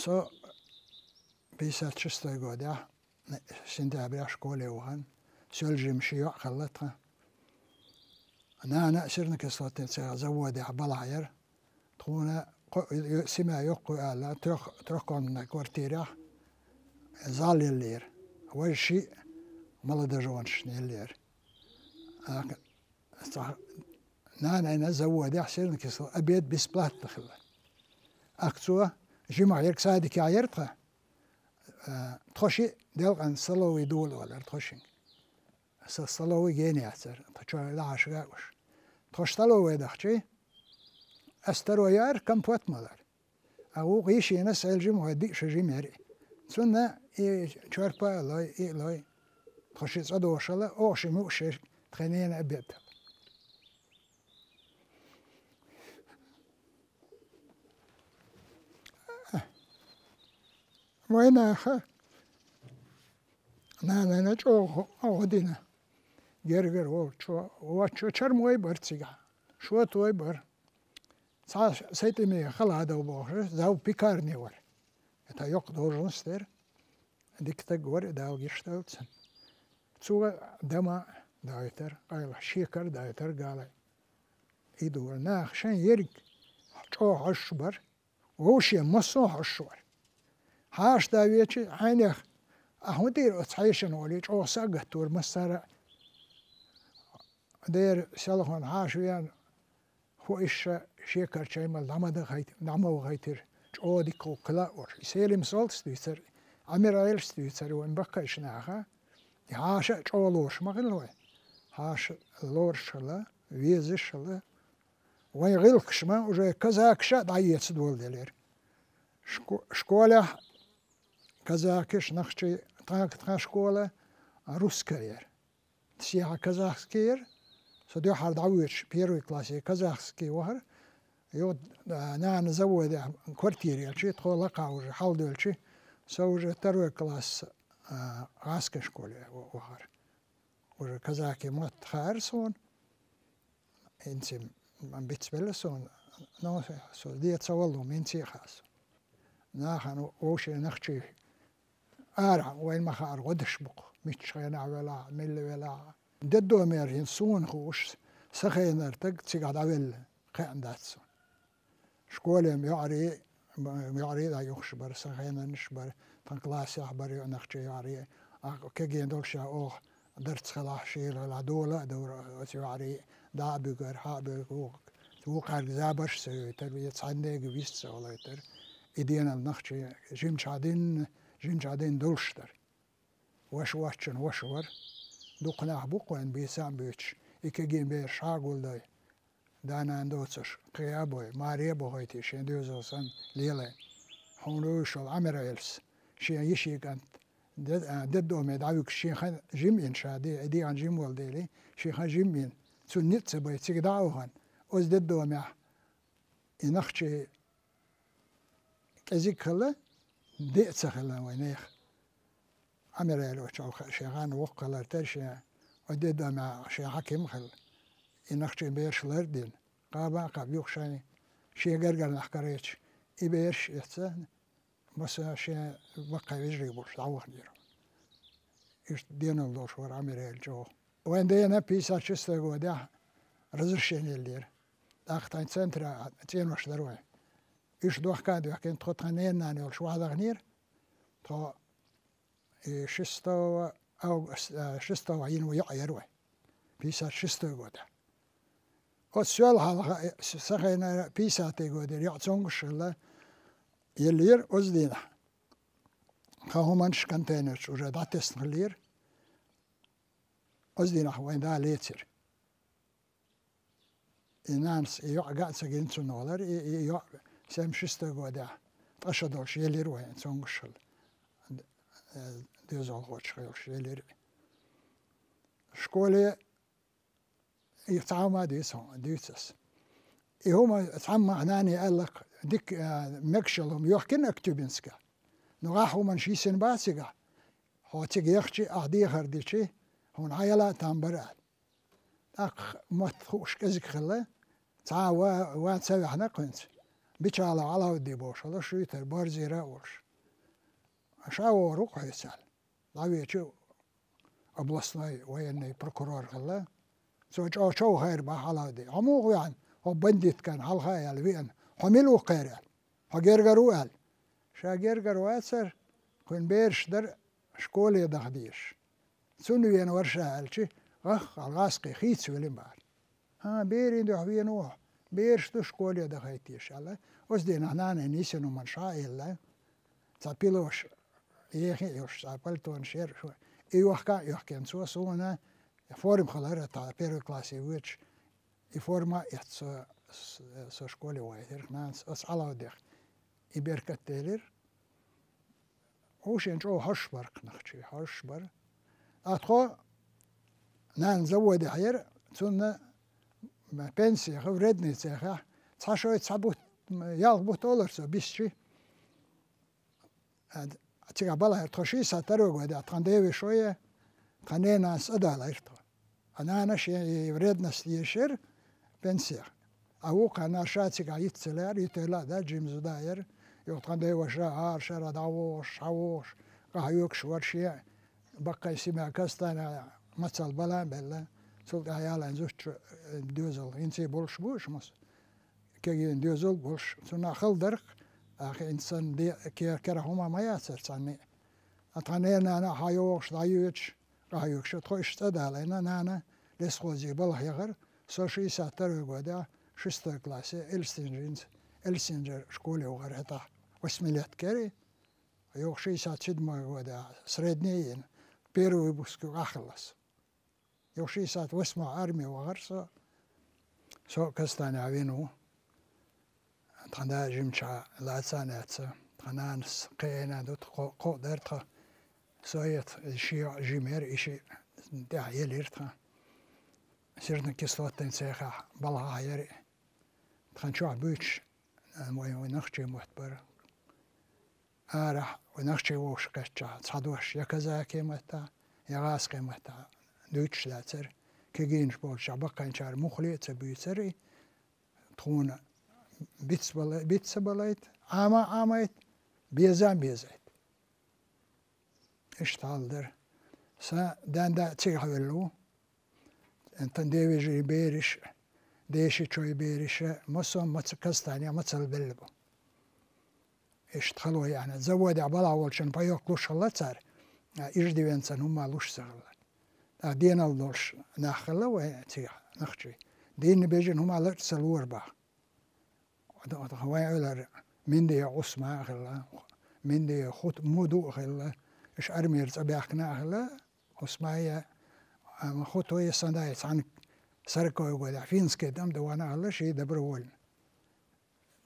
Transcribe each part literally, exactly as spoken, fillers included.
Со пятьдесят шестой годехь, сентябрехь школе вахана, соьлжа-жима ши йоӀ хилла тхан. Нана а сернокислотный цӀе заводехь балхьа яра. Тхуна кхо-, семья йоккхуй аьлла, трёх-, трёхкомнатный квартирехь зал еллера. Важа шиъ молодожёнашна еллера. А, цхьа-, нанайна заводехь сернокисло-, обед бесплатно хилла. Ахь цо жимахь ерг садикехь яра тхан, а, тхо шиъ делкъан столовый дола олура тхо шинга. Сан столовый гена яцара, тхан чохь лахьаш гуш. Тхо столовый дахчий, ас таро яра, компот малар. А вукху йишина селжим вай диъ шу жим яра. Цунна и чорпа а лой, и а лой. Тхо ши цӀа дошала, оха ши муъш тхайнена обед. Вай наха нанана чӀогӀа гӀо дина. Гергара волчо, воччо чармой бара цигахь. Шотой бара. Цхьа сайтиме хала дов бохуш, зав пекарни вара. Это йоккха должность дера. Дика стаг вара, Дала гечдойла цунна. Цо дама дойтар, къайла шекар дойтар гала. И дура. Нах шайн ерг чӀогӀа хьожуш бара. Вовше массо а хьожуш вара. Хьаша да вечи хьайнех, а хӀун тӀера оцу хьешана волий, чӀогӀа сагатора массара а. Дера селхана хьаша веана, хӀу иша шекарчаймал дӀа ма дахайт-, дӀа ма вахайтира, чӀогӀа дика гӀуллакх хила а олуш. И Селим Солтас дуьйцура, Ӏамир Ӏелас дуьйцура вайн баккхайш наха. И хьаша а чӀогӀа лоруш ма хилла вай. Хьаша лоруш хилла, везаш хилла. Вайн гӀиллакхаш ма уже казакаша а дӀаэца доладелира. Шко-, школехь казакаш, нахчий, тхан, тхан школа русская яра. Сехьа казахский яра. Со дуьххьара дӀавоьдуш первый классе казахский вахара. Юха, а, нана заводехь квартира елчи, тхо лакха уже хьалдоьлчи, со уже второй класс, а, гӀаскхийн школе ва-, вахара. Уже казаки мотт хаьара суна. ХӀинца м-, бицбелла суна, но со де ца валло, минций а хаьа суна. Нахана вовшийн нахчий арахь вайн ма хаьара гӀо деш бу-кх, миччу хенахь велахь, милла велахь. Детдомера хӀинца суна хууш, сан хенара стаг цигахь дӀавелла кхиъна дац суна. Школе-м йоӀарий, йоӀарий а дӀаюхуш бара, сан хенарнаш бара, тхан классехь бара йоӀ-, нахчий йоӀарий. Ахь кегий долуш а оха дарц хилахь, шийла хилахь, дола а довра оцу йоӀарий, дӀа а буьгара, хьа а буьгара, вукху-, вукхаьрга забарш а ца йойтара, я цхьаннега вист а ца гӀолойтара. И денал нахчий жимчохь динна, жимчохь динна долуш дара. Ваша воцчунна ваша вара. Дукха нах бу-кх вайн бийца а буьйцуш, и кегий бераш хьа а гулдой. Да-нана доцуш, кхин а бой, маре а бохуьйтий шен доьзал санна лелай. Хьуна вуьйш волу Ӏамир Ӏелас, шен йишин кӀант, де-, а, детдоме дӀавуьгуш шен хан жима йина ша де, и дегӀан жима волу дели, шен хан жима йина, цунна ницкъ ца бай, цига дӀа а вахана, оцу детдомехь и нахчий кӀезиг хилла, де а ца хилла вайн нехан. Ӏамир Ӏелас шен гӀан воккха хилар тера шен, оцу детдомехь шен хьаким а хилла. И нахчий бераш лар а дина, кхаба а кхаба юха шайн, шен гергара нах карийча, и бераш а эцна, массо а шен баккхий вежарий болуш дӀаваханера. Иштта денал долуш вара Ӏамир Ӏела чӀогӀа. Вайн дена пятьдесят шестой годехь разрешение леллера. ТӀаккха тхан центра цӀенош дара вайн. Уьш дохка а доьхкина, тхо тхан ненан-нанна йолуш вахьа даханера. Тхо и шестого август-, а, шестого января йоӀ яра вай. Пятьдесят шестой года. Оцу соьлла хьалха, э, с-, сан хенара пятидесятый года йоӀ цомгуш хилла, еллера оцу дийнахь. Тхан хӀуманаш контейнерчу уже дӀатесна хиллера. Оцу дийнахь вайн да лецира. И нанас и йоӀ ган а ца гина цунна валар, и, и йоӀ семьдесят шестой годехь ткъа шо долуш елира вайн, цомгуш хилла. Д-, э, доьзалхочух йолуш елира. Школе и цхьа хӀума дуьйцу хьуна, дуьйцу ас. И хӀума цхьамма нане аьлла-кх, дика, э, мегаш йолу хӀума йохкина Актюбинскехь. Ну, ахь хӀуманаш йисина бац цигахь. Хьо цига яхчи, ахь дехар дичи, хьуна хьан яла а там бара аьлла. ТӀаккха мотт хууш кӀезиг хилла, цхьа а ва-, ван ца ваьхьна кхуьнца. Бичалов Ӏалавди бохуш хилла, Шуьйтара Борзера а волуш. Ша вогӀур ву-кх хьоьца аьлла. ДӀавечу областной военный прокурор хилла. Цо чӀогӀа човхийра боху Ӏалавди. Хьо муха веана, хӀокху бандиткана хьалха а яьлла веана? Хьо мила ву-кх кхеран аьлла? Хьо гергара ву аьлла? Ша гергара вацара, кхуьнан бераш дара школе даха дезаш. Цунна веана вара ша аьлча, гӀаххьал гӀазкхий хийца велина бахара. ХӀан, берийн дуьхьа веана ву хьо, бераш ду школе дахийта дезаш аьлла. Оцу дийнахь нанна нисина хӀуманаш схьа а елла, цхьа пилош, еха а йолуш, цхьа пальтонаш яра, и йохка а йохкина цо суна, форма хилара тхан первый классе воьдуш, и форма а эцна со, со школе вахийтира нанас, оцу Ӏалавдех. И беркат делира. Ву шен чӀогӀа хьожуш бара-кх нах чуьра, хьожуш бара. Ткъа тхо нана заводехь яра, цунна пенсехь, вредный цехехь, цхьа шой, цхьа бутт, ялх бутт олура цо бисчи. Цигахь балахьара тхо шийсаттарой годехь, тхан девешое, тхан ненанас а далайра тхо. А нана шен и вредность езаш яра пенсехь. А вукхарна ша цигахь йиц ца лаьара, йитийла а дац, жима зуда яра. Юха тхан деваша гӀала шарахь дӀавогӀуш, схьавогӀуш, къахьоьгуш вара шен а, баккхий семья Костана, мацалла бала а белла. Цул тӀаьхьа ялан зудчун, э, доьзал, хӀинца а болуш бу уьш, масса кегийна доьзал а болуш. Цунах хала дара-кх, ахи, хӀинца санна де-, ке-, керахь хӀума ма яцара цхьанна а. А тхан ненана а схьайогӀуш, дӀайоьдуш, къахьоьгуш, тхо иштта цӀа а далийна, нана лесхозе балха яхара, со шийсаттарой годехь шестой классе Эльсинджинца, Эльсинджер школе вахара хӀетахь, восьмилетка яра и. Юха шийсаттседьмой годехь средний а йина, первый выпуск юкъахь хилла со. Юха шийсаттвосьмохь арме вахара со. Со а Костана вина ву. Тхан да жимчохь лаца а лаьцна, тхан нанас кхиийна ду, тхо кхо-, кхоъ дара тхан. Со а, шен йоӀ жима яра, и шиъ тӀаьхьа елира тхан. Сернокислотный цехехь балхахь яра и. Тхан чохь буьйцуш, вайн, вайн нохчийн мотт бара. Арахь вай нохчий вовшах кхеттачохь, цхьа дош я казакийн маттахь, я гӀазкхийн маттахь дуьйцуш лаьцара. Кегийнаш болчохь баккхийчара муххале а ца буьйцура и, тхуна биц бала-, биц ца балайта, Ӏама а Ӏамайта, беза а безайта. Иштта хьал дара. Сан ден да цигахь велла ву. Тхан девежарий бераш, дешичой бераш, массо а маца-, Костане мацалла белла бу. Иштта хало яьхна. Заводехь балахь волчун пайок луш хилла цара, а, иждивенцан хӀума луш ца хилла. ТӀаккха денал долуш нах хилла вайн цигахь, нохчий. Дийнна бежана хӀума лачкъа ца лора боху. Вайн Ӏуьйлара Миндиев Ӏусман а хилла, Миндиев Хут-, Муду а хилла, уьш армера цӀа баьхкина а хилла, Ӏусман я, а, Хутой, Санай, цхьаьна сороковой годехь финский дам дан вахана а хилла, ший добровольно.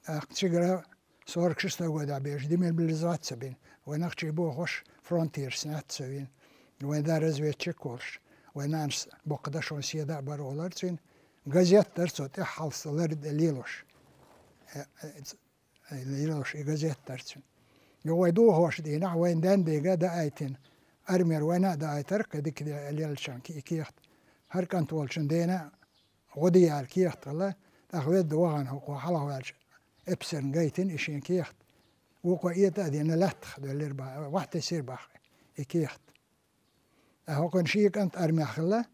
ТӀаккха цигара сорок шестой годехь бежа демобилизовать ца бина. Вайн нохчий бохуш фронтера снять ца вина. Вайн да разведчик волуш. Вайн нанас боккха дашон седа а бара олура цуьнан. Газет дара цо тӀаьххьалца лар-, лелош. Э, э, ц-, э, лелош и газет дара цуьнан. Юха вай духош дийнахь, вайн ден дега даийтина. Армера вайна а даийтара, кхин дика де-, леллачарна ки-, и кехат. ХӀара кӀант волчун дена а гӀо де аьлла кехат хилла, тӀаккха ведда вахана хӀокхо хьалхаваьлча эпсарна гайтина и шен кехат. Вукхо эта а дина лаьттах доьллира бах, вахтесира бах и кехат. Ткъа хӀокхуьнан шен кӀант армехь хилла,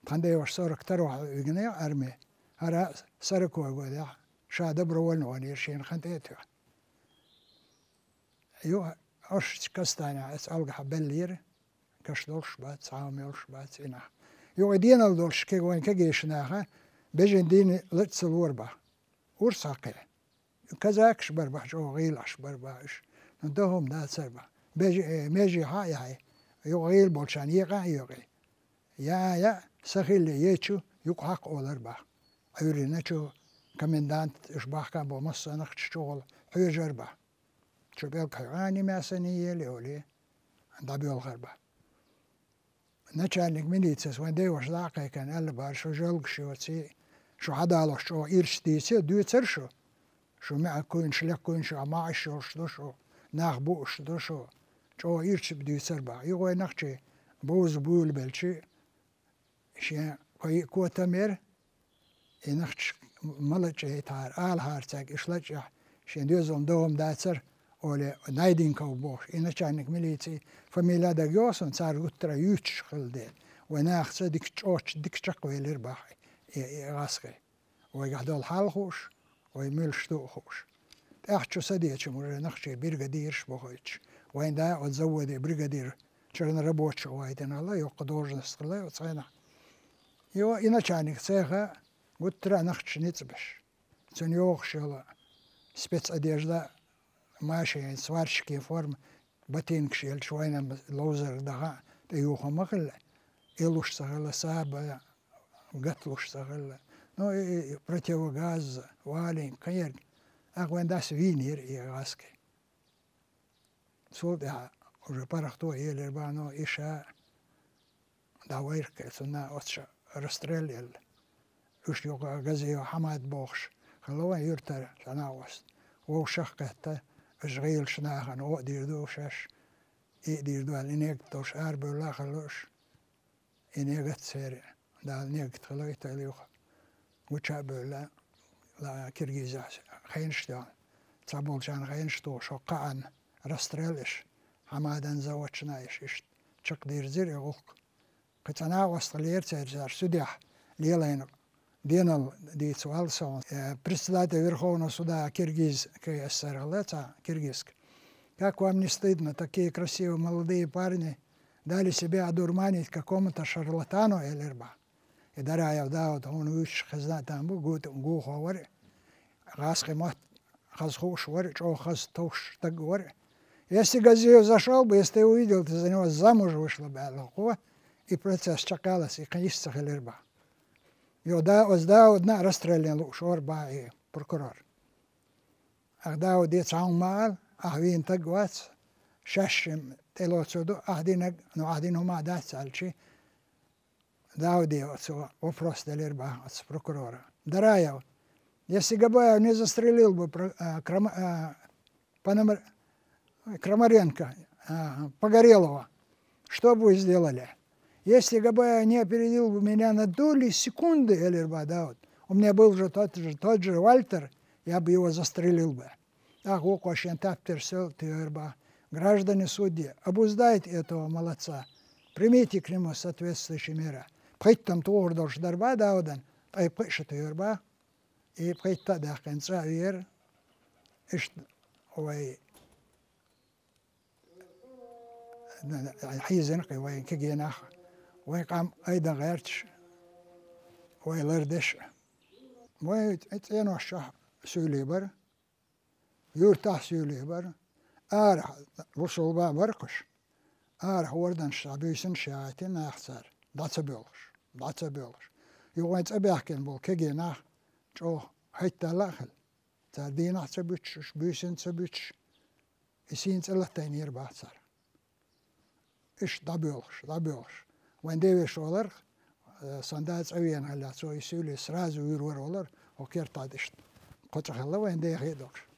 тхан деваша сорок второхь вигина арме, хӀара сороковой годехь ша добровольно ванера шена хан тӀе а тоьхна. Юха Ӏошчу Кастанехь аса алгахь беллера, каш долуш бац, цхьа а хӀума йолуш бац и нах. Юха и денал долуш кег-, вайн кегийчу наха бежана дийна лачкъа ца лора бах. Урс хьакхе. Казакаш бара бах, чӀогӀа гӀийлахьаш бара бах уьш. Ну, дан хӀума дацара бах. Бежи-, э, меже хьа а яхье, юха гӀийла болчарна екъа а йоькъе. Я, я, са хилла ечу, юкъа хьакха олар бах. Ӏуьйрриначу комендант уьш бахка бо массо а нах чу чухула хьоьжар бах. Чу пӀелг хьоьгӀа, нимаьсани ели олий, дӀабоьлхар бах. Начальник милицес вайн деваша дӀа а кхайкхина, аьлла бара, шу жоьлгаш йоций, шу хьадалош чӀогӀа ирча дийце, дуьйцара шу. Шу маьӀ куйнаш, лекха куйнаш, а маӀаш йолуш ду шу, нах бууш ду шу. ЧӀогӀа ирча дуьйцара бах. Юха вайн нохчий бовза буьйлабелчи, шен кхо-, кхо а там яра, и нохчаш ма лачкъейтахьара, алахьара цаьрга, уьш лачкъехь, Шен доьзална догӀма дацар, олий, Найденков бохуш, и начальник милиции, фамилия дагайогӀу суна, цара гуттара а юьйцуш хилла дела. Вайн нахаца дика чӀогӀа, дика чекхвелира боху и, и гӀаскхий. Вайгахь долу хьал хууш, вай муьлш ду а хууш. ТӀаьхьа чу са дечу уже нохчий бригадираш бохуьйтуш. Вайн да оцу заводе бригадир чернорабочий вайтина хилла, йоккха должность хилла оцу хенахь. Йо, и начальник цеха гуттара а нохчий ницкъ беш. Цуьнан йогӀуш йолу спецодежда, машина, сварщикийн форма, ботинкаш елча вайна ловзарг даха а тӀеюху ма хилла. Иллуш ца хилла, саба гатлуш ца хилла. Ну, и, и противогаз, валинг, кхин ерг. Ахь вайн дас вийнера и гӀаскхий. Цул тӀаьхьа уже паргӀато элира бах, но и ша дӀавайраккхе, цунна оцу ша расстреллаелла. Уьш юха Газиев Хьамад бохуш хилла вайн юьртара цхьа накъост. Вовшах а кхетта, аша гӀийлачу нахана гӀо а дийр ду шаьш, и а дийр ду аьлла, и негат долуш арабевлла а хилла уьш. И негат церан Дала негат хилийтийла юха гуча а бевлла, ла-, Киргизехь хенаш а тоьхна. Цхьаболчарна хенаш а тухуш, хӀокху кхаанна расстреллаеш, Хьамадан заводчунна еш, иштта чекхдирзира и гӀуллакх. Кхин цхьа накъост хиллера церан, цара судехь лелийна денал дийца ваьлла со. Э, председатель Верховного суда киргиз К С Р хилла цхьа киргизка. Как вам не стыдно, такие красивые молодые парни дали себя одурманить какому-то шарлатану, элира бах. И Дараев Дауд, хьуна вуьйцуш хезна а там бу, гу-, гухо вара, гӀаскхий мотт хаза хууш вара, чӀогӀа хаза товш стаг вара. Если Газиев зашёл бы, если ты увидел, ты за него замуж вышла бы, аьлла хӀокхо, и процесс чекхъяллалц, и кхин йиш ца хилира бах. Йо, да, оцу Даудна а расстреллина лууш вара бах и прокурор. Ахь Дауде цхьа хӀума ма ала, ахь вийна стаг вац, шаьш шимма тӀелоцур ду, ахь динарг, ну, ахь дина хӀума дац аьлчи, Дауде оцо вопрос делира бах оцу прокурора. Дараев, если Габаев не застрелил бы про-, а, Крама-, а, Пономар-, Крамаренко, а, Погорелова, что бы вы сделали? Если Габаев не опередил бы меня на доли секунды, элира бах Дауд, у меня был же тот же, тот же Вальтер, я бы его застрелил бы. ТӀаккха вукхо шен таптер сел туьйхира бах. Граждане судьи, обуздайте этого молодца, примите к нему соответствующие меры. Пхийтта-м тухур долуш дара бах Даудан, ткъе пхиъ шо туьйхира бах. И пхийтта а даьккхина цӀа а веара, иштта вай хьийзина кхин вайн кегий нах, вайн къам айдан гӀерташ, вай лардеш. Вай цӀеношчохь суьйлий бара, юьртахь суьйлий бара, арахь бусулба бара кхуш. Арахь ворданаш схьабуьйсина шаьхьайтина нах цара, дӀа ца боьлхуш, дӀа ца боьлхуш. Юха вайн цӀа баьхкина болу кегий нах чӀогӀа хӀитталла а хилла. Цара дийнахь ца буьтуш, уьш буьйсанна ца буьтуш, и сийна цӀе латайнера бах цара. Иштта дӀабоьлхуш, дӀабоьлхуш. Вайн девеш валарх, э, сан да цӀа веана хилла, цо и суьйлий сразу вуьйр вара валар, хӀокху кертахь иштта кхо цӀа хилла вайн дехе а долуш.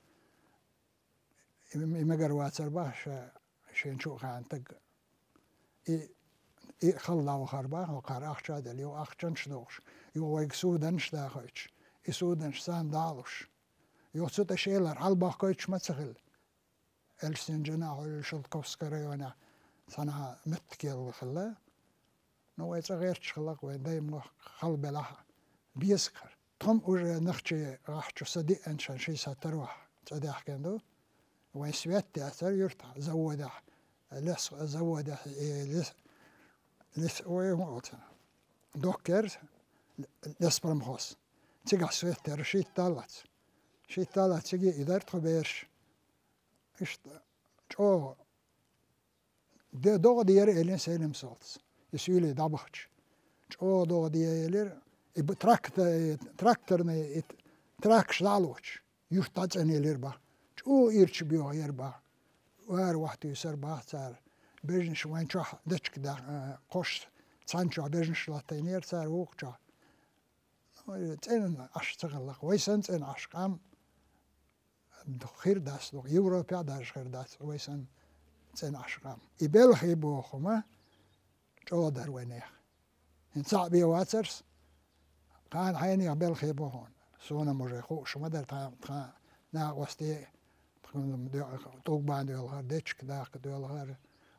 И, и мегар вацар бах ша, шен чу а хаьа стаг. И, и хала дӀавахар бах, хӀокхара ахча а делла, юха ахчанаш а дохуш, юха вайга суданаш а дахийтуш, и суданаш царна дӀа а луш. Юха цу тӀе шелара хьалабахкийтуш ма ца хилла. Эльсинджанахь, Шелковский районехь цхьана меттиг елла хилла. Ну, вай цӀа гӀерташ хилла-кх, вайн даймохк хала белахь а, беза-кх хӀара. Тхо-м уже нохчий гӀахь чу са диъанчан шийсаттар вахь цӀа даьхкина ду. Вайн свет яцара юьртахь, заводехь, лес-, заводехь, э, лес-, лес-, ой, ма оцу, доккхерца, леспромхоз. Цигахь свет яра шийтта лац. Шийтта лац цига и дара тхо бераш. Иштта чӀогӀа де-, догӀа дера элира Селим-Солтас, и суьйлий дӀабахча. ЧӀогӀа догӀа де элира, и б-, тракта-, и тракторный, и т-, тракаш дӀа а лоцуш, юьрт дӀацӀенъелира бах. ЧӀогӀа ирча боьха яра бах. Вара вахтуьйсар бах цара. Бежнаш вайн чохь дечиг да-, а, кхош цхьана чохь бежнаш латтайнера цара вукху чохь. Ну, цӀена Ӏаш ца хилла-кх, вай санна цӀена Ӏаш къам хир дац, дукха Европехь а даже хир дац вай санна цӀена Ӏаш къам. И белхий боху хӀума чӀогӀа дара вайнех. ХӀинца цхьаъ бен вацарс, кхана хьенех белхий боху хьуна. Суна-м уже хууш ма дара, тхан, тхан накъостий тӀулг бан доьлхар, дечиг даккха доьлхар.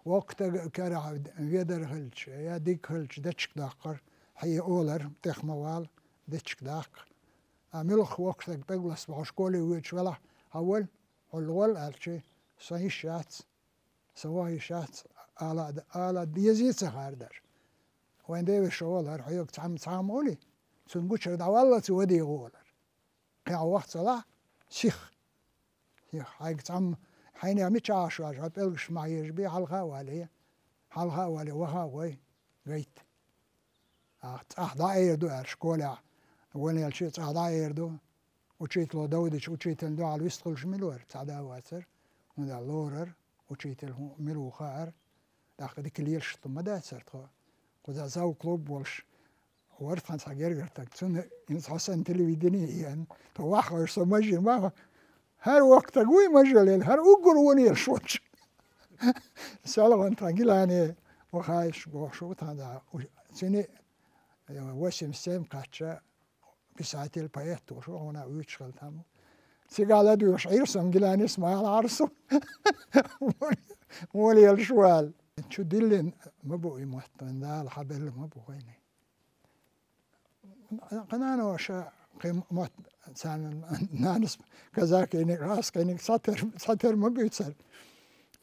Воккха стаг карахь ведар хилча, я диг хилча, дечиг доккхар, хье олар, тӀех ма вала, дечиг даккха. А муьлхха воккха стаг тӀаглас бохьуш школе воьдуш велахь, хьан вала, хьулла вала аьлча, сан йиш яц, сан ваха йиш яц, ала, ала дезий ца хаар дара. Вайн деваша олар, хьоьга цхьамма, цхьамма олий, цунна гучара дӀаваллалц вадий гӀолар. Кхин ваха ца лахь, сиха. Сиха. Хьайга цхьамма, хьайнех мичахь Ӏаш ваьлча, хьо пӀелгаш ма хьежабе, хьалха а вале, хьалха а вале, ваха а гӀой, гайта. А, цӀахь дӀаэр ду аьлла школехь, ванелча цӀахь дӀаэр ду. Учитело довдича, учительна дуьхьал вистхуьлуш мила вара, цхьа да а вацара, хӀунда аьлча лорар, учитель хӀун мила ву хаара, тӀаккха дика лелаш хӀума дацара тхо. Кхузахь зав-клуб волуш вара тхан цхьа гергара стаг, цунна хӀинца хьо санна телевидени а еана, тхо ваха хевшаш со мажа ма ваха. ХӀара воккха стаг вуй мажа лела, хӀара уггар вонелаш волчу. Селхана тхан Гилане вахаеш бохуш ву тхан да. Цуьнан, э, восемьдесят семь кхаьчча, писатель, поэт волуш ву, хьуна вуьйцуш хила там ву. Цигахь ладуьйгӀуш Ӏийра со Гиланис ма алахьара со. Вонелаш ву аьлла. Чу диллина ма бу и мотт, Дала хьабелла ма бу вайна. Кхин наноша кхин мотт, царна нанас казакийниг, гӀазкхийниг цхьатера, цхьатера ма буьйцара.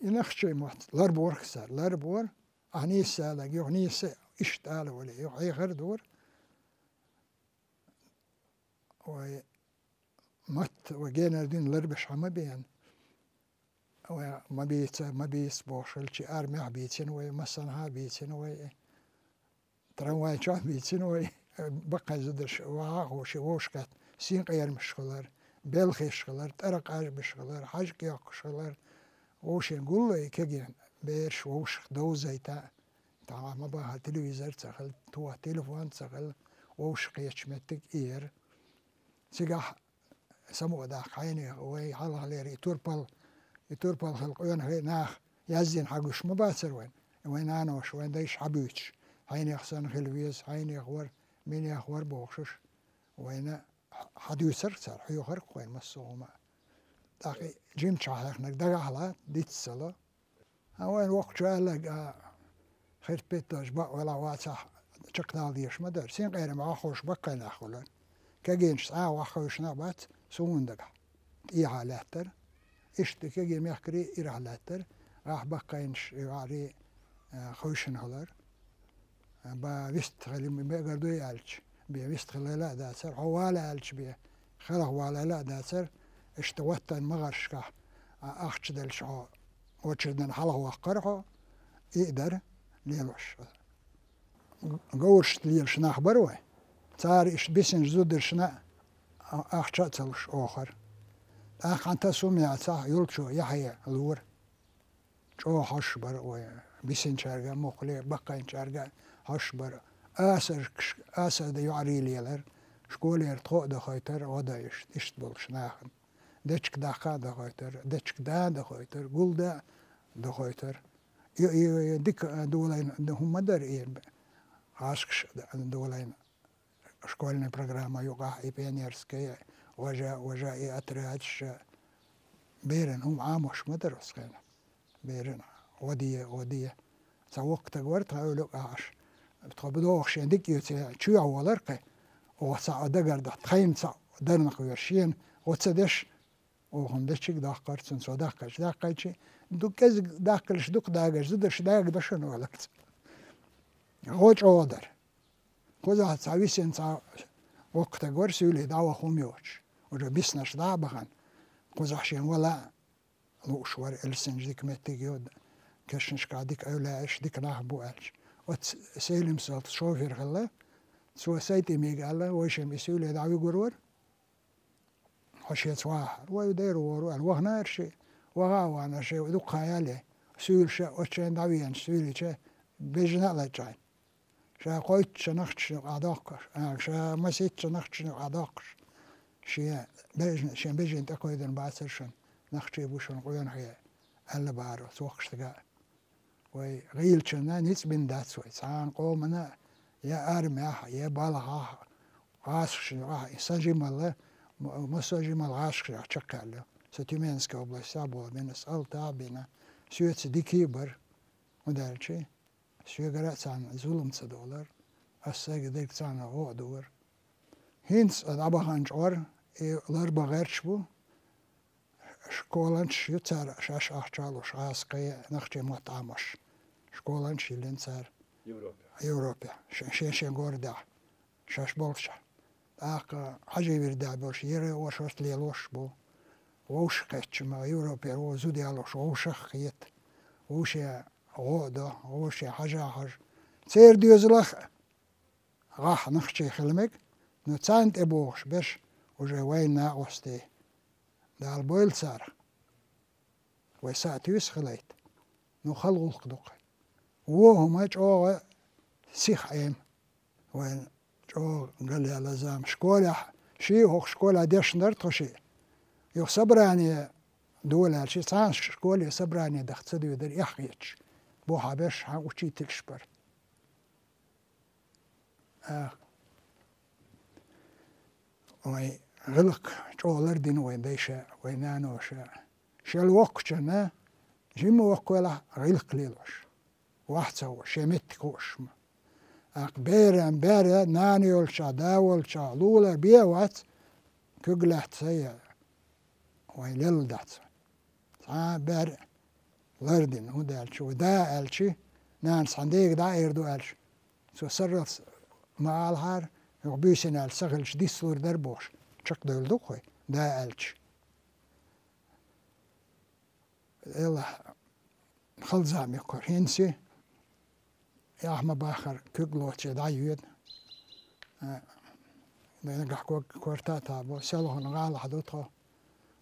И нохчийн мотт ларбора-кх цара, ларбора. Ахьа нийса алаг, юха нийса иштта ала вале, юха хьехар дора. Вай мотт, вай генара дин ларбеш хьан ма беана. Вай ма бийца, ма бийца бохуш хилча, армехь а бийцина вай, массанхьа а бийцина вай, трамвай чохь а бийцина вай, баккхий зударш ваха а ховший вовшахкхетта, синкъерамаш хилар, белхаш хилар, тӀаракъажбаш хилар, хьаьжкӀа йоккхуш хилар, вовшийн гулло и кегий бераш вовшах довзийта, тахана ма бахара телевизор ца хилла, тоха телефон ца хилла, вовшах кхетачу меттиг и яра. Цигахь самукъадаккха хьайнех, вай хьалхалера и турпал, и турпал хилла къонахий нах яздина хьагуш ма бацара вайн. Вайн наноша, вайн дайша хьабуьйцуш, хьайнех санна хила веза, хьайнех вара, минех вара бохуш, вайна хьадуьйцура цара, хьоьхура-кх вайна массо а хӀума. ТӀаккха и жимчохь хьехнарг дагахь лан, диц ца ло. Ткъа вайн воккхачо аьлларг, а, хирпитталаш бакъ велахь вацахь, чекхдала дезаш ма дара. Синкъерам ваха ховш баккхий нах хуьлу. Кегийнаш цкъа а ваха хевшина бац суна дагахь. ТӀехьа лаьттара. Иштта кегий мехкарий ирахь лаьттара. Ахь баккхийнаш юкъарий, а, хевшина хилар. Ба вист хила мегар дуй аьлча, бен вист хила а дацара, хьо вала аьлча бен, хелахь вала а дацара, иштта ваттан магӀаршкахь, а, ахча делча хьо, очередьна хьалха ваккхара хьо, и а дара лелош. Говрашца лелаш нах бара вай. Цара иштта бисинчу зударшна а, ахча а ца луш охара. ТӀаккха хьан таса хӀума яцахь, йолчо яхье лора. ЧӀогӀа хьожуш бара вай, бисинчаьрга а, мукхале баккхийначаьрга а хьожуш бара. Асарш, асар дан юкъарий лелара, школера тхо а дохуьйтура, гӀо дан иштта, иштта болуш нахана. Дечиг даккха а дохуьйтура, дечиг дан а дохуьйтура, гулдан а дохуьйтура. И, и, и дика долайна хӀума ма дара и, гӀазкхаша долайна. Школьная программа юкъахь и пионерская, важа, важа и отрядаш, беран хӀума Ӏамош ма дара оцу хенахь. Беран гӀо де, гӀо де. Цхьа воккха стаг вара тхан эвлакъахь, тхо бу догӀуш шен дика оьцу чоьхьа волар кхе. Оха цхьаъ дагардахь, тхайна цхьаъ дарнах веш шена гӀо ца деш, оха-м дечиг доккхура цунна, цо даккхийча, даккхийча, дукха кӀезиг даккхалаш, дукха дагаш, зударш дагадо шуна олура цо. ГӀо чӀогӀа дара. Кхузахь цхьа висина цхьа воккха стаг вара, суьйле дӀаваха хӀума йоцуш. Уже биснарш дӀа а бахана, кхузахь шен вала а лууш вара, элсанча дика меттиг йо, кешнашкахь дика эвлаьаш, дика нах бу аьлча. Оцу Селим-Салтан шофер хилла, цо СайтӀимига аьлла, вайшимма и суьйле дӀавигур вара. Хьо шеца вахьара, вай дера вогӀур ву аьлла, ваханара шиъ, ваха а вахана шиъ, дукха хан яьлла, суьйлаша оцу шайна дӀавеанчу суьйлича бежана а лачкъийна. Ша кхойтта шо нохчашна юкъахь доккхуш, а, ша масийтта шо нохчашна юкъахь доккхуш, шен бежана, шен бежана тӀекхойдина бацара шуна, нохчий бу шуна къонахий, аьлла бахара оцу воккхачу стага. Вай гӀийлачунна ницкъ бина дац вай. Цхьана къомана я армехь, я балхахь, гӀазкхашна юкъахь и сан жималла М-, массо а жимал гӀазкхашкахь чекхъяьлла. Со Тюменская область а боху бина, ас Алта а бина. Соьца дика а бара, хӀунда аьлча соьгара а царна зулам ца долура, ас сайга дерг царна гӀо а дора. ХӀинца а дӀабахана чкъор и ларбан гӀерташ бу, школанчаш ю цара шаьш ахча а луш, гӀазкхийн, нохчийн мотт Ӏамош. Школанчаш йиллина цара Европе. Европе, шен-шен городехь, шаьш болчохь. ТӀаккха хьажий-вирдий болуш, ерриг а оршот лелош бу. Вовшахкхетча ма Европера вон зуда ялош, вовшах а хета. Вовшийн гӀо а до, вовшийн хьажа а хьожу. Церан доьзалх а гӀахь нохчий хила мега, но царна тӀебогӀуш берш уже вайн накъостий. Дала бойла царах. Вай сатуьйсу хилийта. Ну, хала гӀуллакх ду-кх. Вон хӀума чӀогӀа сиха Ӏема. Вайн чӀогӀа галъяьлла зама. Школехь, ши а хӀокху школехь дешна дара тхо шиъ. Юха собрание долаьлча, цхьана школе собрание даха ца доьдура эхь хеташ. Бохьа берш хьан учительш бара. А, вайн гӀиллакх чӀогӀа лардина вайн дайша, вайн наноша. Шел воккхучунна жимма воккхавелахь гӀиллакх лелош. Вахь ца хууш, шен меттиг хууш ма. ТӀаккха беран, бер, нана йолчохь, да волчохь лулар бен а вац, куьг лаьцна я вайн лелла дац. Цхьа а бер лардина, хӀунда аьлча, вай да аьлча, нанас хьан дега дӀа а эр ду аьлча, цо сарралц ма алахьара, юха буьйсина аьлча ца хилча дицлур дара бохуш, чекхдевлла ду-кх вай, да аьлча. Элахь, хала зама ю-кх хӀинца, ахь ма-баххара куьг лоций дӀайоьду. Нагахь ког-, корта а табо, селхана гӀалахь ду тхо.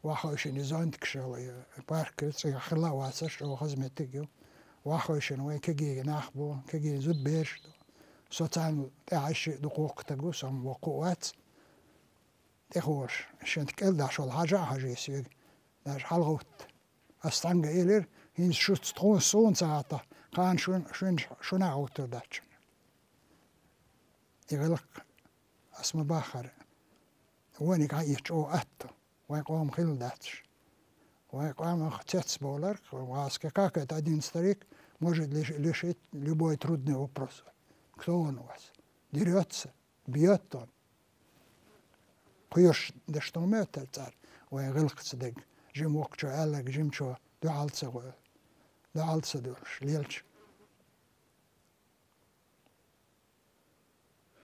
Вахойшинна и зонтикаш йолу, и парк ю, цигахь хилла а вацара, чӀогӀа хаза меттиг ю. Вахойшинна вайн кегий нах бу, кегий зудабераш а ду. Со царна тӀаьхьа шиъ дукха воккха стаг ву, со-м воккха а вац. ТӀехула шен кӀел даш волу хьажа а хьажий соьга, даже хьалагӀовтта. Ас цхьаьнга элира, хӀинца шуьца тхуна суна ца гӀаттахь, кхана шуна, шуна, шуна а гӀовттур дац шуна. И гӀиллакх ас ма-баххара, вониг хьан эцча чӀогӀа атта, вайн къоман хилла дац. Вайн къомах цецбовларг, вайн васка как это один старик может лиш-, лишить любой трудный вопрос. Кто он у вас? Дерётся? Бьёт он. Кхоьруш деш ду моьттура цара вайн гӀиллакхца дерг, жима воккхачо аьлларг жимачо дуьхьал ца гӀо-, дуьхьал ца долуш лелча.